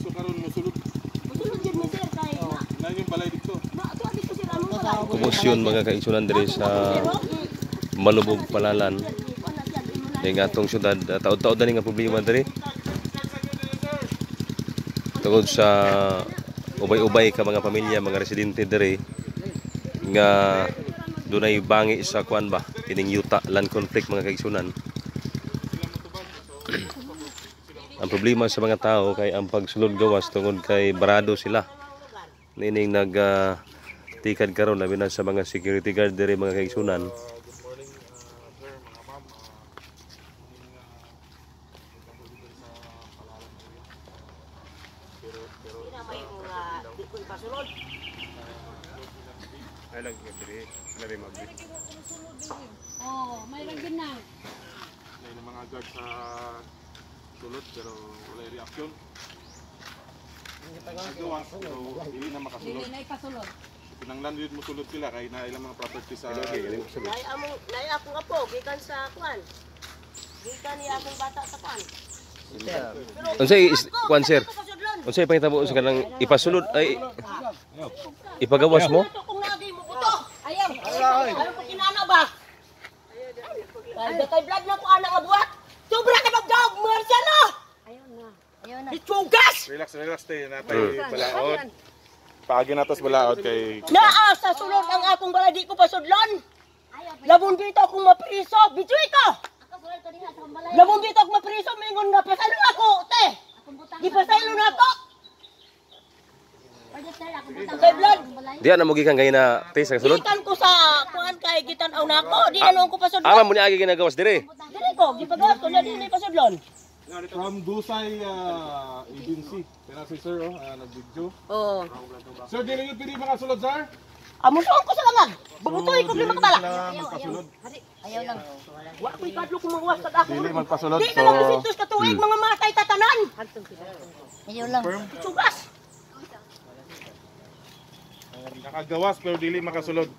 So karon mosulod Musulod jud mi, sir, kay na. Na yung balay dito. Na ato dito, sir, among balay. Komosyon, mga kaigsunan, diri sa Malubog, Palalan. Ning atong syudad, taod-taod na ni nga problema diri. Tungod sa ubay-ubay ka mga pamilya, mga residente diri nga dunay bangi sa kuan ba, kining yuta, land conflict, mga kaigsunan. Ang problema sa mga tao kay ang pagsulod gawas tungod kay barado sila. Nining nag tikad karon, labi na sa mga security guard diri, mga kaigsunan. Good morning, sir, mga ma'am. Ining dito sa Palalan area. Pero Di na may mga di ko ipasulod. Ay lang diri, sila rin mag Oh, may lang din na. Na yung mga guard sa sulod pero wala reaction. Nagawas pero dili na makasulod. Dili na ipasulod. Pinanglan dito mosulod sila kay na ilang mga property sa Nay among nay akong apo gikan sa kuan. Gikan ni akong bata sa kuan. Pero Unsay kuan, sir? Ako pasudlon. Unsay pangitabo sa kanang ipasulod ay ipagawas mo? Ito kung nagi mo buto. Ayaw. Ayaw ko kinana ba? Kay kay blood na ko ana nga buhat. Sobra ka pagdaog, Marciano. Ayaw na. Ayaw na. Itsugas. Relax, relax tayo natay balaod. Paagi natos balaod kay Naa sa sulod ang akong balay, di ko pasudlon. Labon dito akong mapriso, bitsoy ko. Labon dito akong mapriso, mingon na pasalo ako, te. Di pasalo na ako. Kay blood. Di na mo gikan kay na te sa sulod. Gikan ko sa kuan kay gitan-aw na ako, di na noon ko pasudlon. Ama mo ni agi ginagawas diri. Dili ko, gipagawas ko na dili pasudlon. From Dusay Agency. Pero si sir oh, nag-video. Oo. Sir, dili yun pwede makasulod, sir? Amo ko sa langag. Bubutoy ko lima ka bala. Sila magpasulod. Ayaw lang. Wa ko'y kadlo kung manguwas kag ako. Dili magpasulod. Di na lang 200 ka tuig mga matay tatanan. Ayaw lang. Sugas. Nakagawas pero dili makasulod.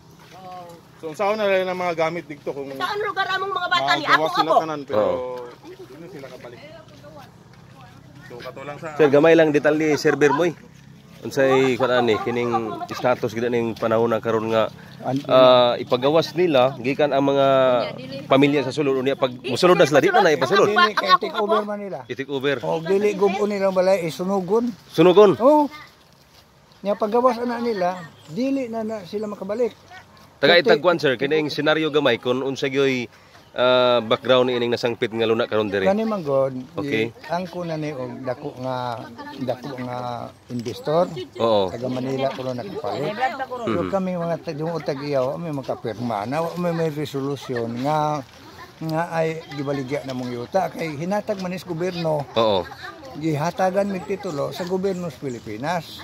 So unsaon na lang ang mga gamit dito kung Saan lugar among mga bata ni magawas ako sila apo? tanan pero di na sila kabalik. So kato lang sa Sir, gamay lang detalye, Sir Bermoy. Unsay kuan ani kining status gid ning panahon na karon nga ipagawas nila gikan ang mga pamilya sa sulod, unya pag musulod na sila, di na na ipasulod. Dili kay take over man nila. I-take over. O dili gubo nilang balay isunugon. Sunugon. Oh. Nya paggawas ana nila, dili na, na sila makabalik. Taga itagkuan, sir, kining senaryo gamay kun unsa gyoy background ni ining nasangpit nga luna karon diri. Kani man god, ang kuna ni og dako nga investor taga Manila kuno nakapalit. So kami mga tagdungod tag-iyaw, may makapirma na may resolution nga nga ay gibaligya na mong yuta kay hinatag man is gobyerno, gihatagan mig titulo sa gobyerno sa Pilipinas.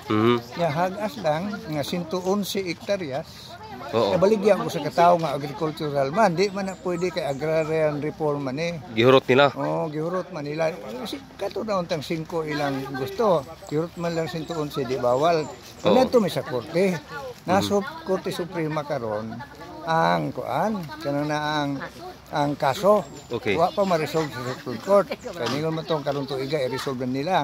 Nga hagas lang nga 111 hektaryas. Nabaligya ko sa katawo nga agricultural man, di man na pwede kay agrarian reform man eh. Gihurot nila. Oh, gihurot man nila. Si kato na untang 5 ilang gusto. Gihurot man lang 111, di bawal. Kung may sa korte. Nasa Korte Suprema karon ang kuan kanang na ang kaso. Wa pa ma-resolve sa Supreme Court. Kay ningon man tong karon tuiga i-resolve na nila.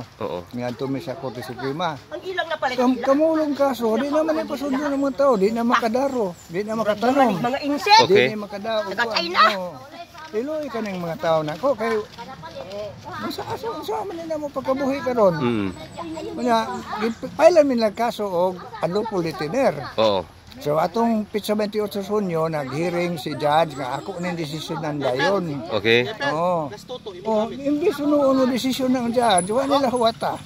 Ngadto mi sa Korte Suprema. Ang ilang na palit. Kamulong kaso, di naman ipasundo ng mga tao, di na makadaro, di na makatanom. Mga insect. Di na makadao. Taga China. Iloy ka ng mga tao na ko kay masa asa unsa man nila mo pagkabuhi karon. Unya, gipailan min lang kaso og unlawful detainer. So atong pitsa 28 sa Hunyo nag-hearing si judge nga ako ning desisyon ng dayon. Oo. Oh, imbis uno-uno desisyon ng judge, wa nila huwata.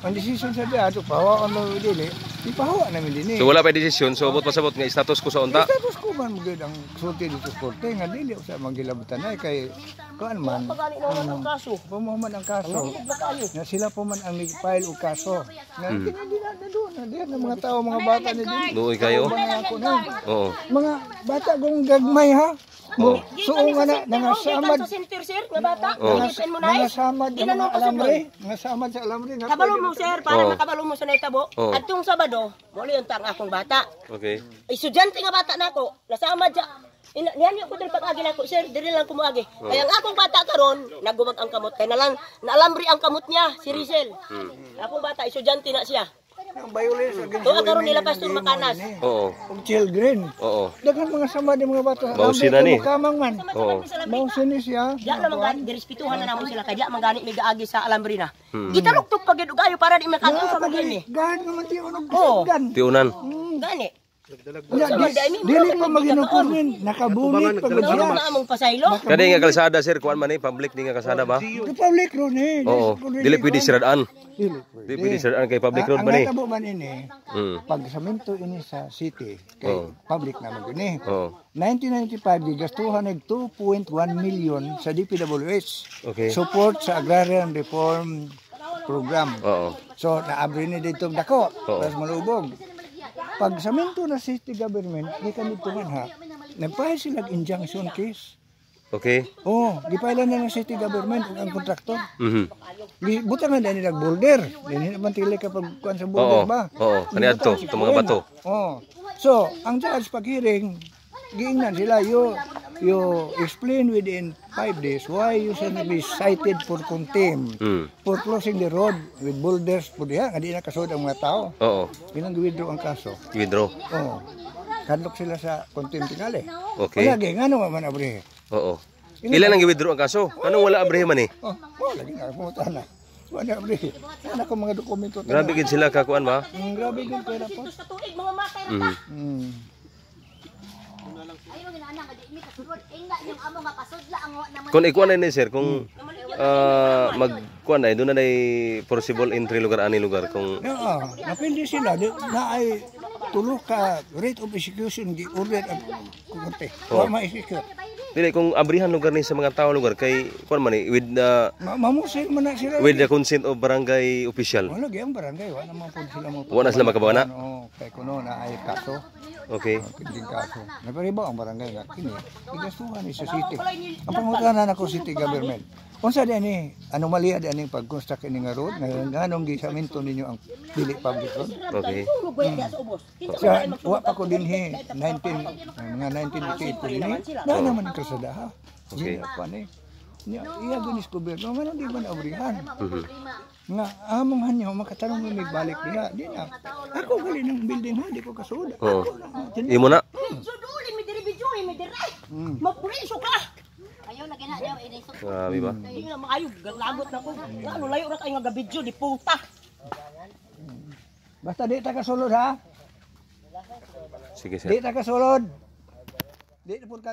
Ang desisyon sa judge, pahawaon mo dili, ipahawa namin dinhi. So wala pa desisyon, so abot pasabot nga status ko sa unta. Status ko man mo gyud ang sulti dito sa korte nga dili usa manggilabutan ay kay kuan man. Pagani na man ang kaso. Pumuman ang kaso. Nga sila po man ang nag-file og kaso. Nga di na na doon, na diyan ang mga tao, mga bata ni din. Luoy kayo. Mga ako na. Mga bata kong gagmay ha. Mo suong nga na nangasamad Sa center, sir, nga bata. Ngipin mo na eh. nangasamad ang mga alamre, nangasamad sa alamre nga Kabalo pwede mo, sir, para makabalo mo sa naitabo. Adtong Sabado, muli yung tang akong bata. Estudyante nga bata nako, nasama dya. Ina niyan ko diri pag-agi nako, sir, diri lang ko moagi. Kaya ang akong bata karon, nagumag ang kamot kay nalang naalamri ang kamot niya si Rizel. Akong bata estudyante na siya. Ang violence against Tuwa karon women nila ang Pastor gihimo Makanas. ni. Oo. Og children. Oo. Daghan mga sama di mga bata. Bausin na ni. Kamang man. Oo. Bausin ni siya. Diya na man girespetuhan na namo sila kay diya man gani may gaagi sa alamri na. Gitaruktok pag gyud ayo para di makaon sa magini. Gahan naman ti unog Oo. gan. Tiunan. Gani. Wala, dili pa maginukurnin, nakabunit pag Mao siya. na among pasaylo. Kani nga kalsada, sir, kuan man ni public ni nga kalsada ba? The public road eh. Oo. Dili pwede siradaan. Dili pwede. Dili pwede siradaan kay public road Ang man ni. natabo man ini, pag samento ini sa city, kay public naman yun eh. Oo. 1995, gigastuhan nag 2.1 million sa DPWH. Okay. Support sa Agrarian Reform Program. Oo. So, naabri ni dito dako, Oo. para malubog. Pag samento na city government, di ka dito man ha, nagpahil sila injunction case. Okay. Oh, gipailan na ng city government ug ang kontraktor. Butangan na nila boulder. Dili naman tili kapag kuan sa boulder Oo. ba. Oo. Kaniadto itong mga bato. Oh. So, ang judge pag hearing, giingnan sila, you explain within 5 days why you should be cited for contempt for closing the road with boulders po diha nga di na kasud ang mga tao. Oo. Ilang withdraw ang kaso. Withdraw. Oh. Kadlok sila sa contempt tingali. Okay. Wala gyud ngano man abre. Oo. Ilan ang withdraw ang kaso? Anong wala abrehe man eh? Oh, wala gyud na pumunta na. Wala abre. Wala ko mga dokumento. Grabe gid sila kakuan ba? Grabe gyud pera po. Sa tuig mga matay ra ta. Ayaw nga na nga di mi kasulod. Ingna yung amo nga pasudla ang wa naman. Kung ikuan na ni sir, kung magkuan na doon na nay possible entry lugar ani lugar kung Oo, napili sila di, na ay tulo ka rate of execution gi order ang korte. Wa ma-execute. Dili kung abrihan lugar ni sa mga tao lugar kay kuan man eh, with the Mamusil man na sila. with the consent of barangay official. Wala gyud ang barangay, wa naman po sila mo. Wa na sila makabawa na? Oo, kay kuno na ay kaso. Okay. Pending kaso. Napariba ang barangay nga kini. Gigastuhan ni sa city. Ang pangutana nako city government. Unsa di ani anomalya di ani pag-construct ini nga road nga nganong gisamento ninyo ang dili public road? Okay. Tulog ba diya sa ubos? Kinsa Sa man ay wa pa ko dinhi 19 mga 1988 ko dinhi. Na naman ang kalsada ha. Okay. Okay. Pa ni. Nya iya gunis gobyerno man di man abrihan. Nga among hanyo makatanong mi balik diha di na. Ako gali ng building ha di ko kasuod. Oo. Ako na. Imo na. Suduli mi diri video mi diri. Mapriso ka. Ayaw lagi na daw ini so. Grabe ba? Hindi na maayo lagot na ko. Nga ano layo ra kay nga gabidyo di puta. Basta di ta kasulod ha. Sige sir. Di ta kasulod. Di na pud ka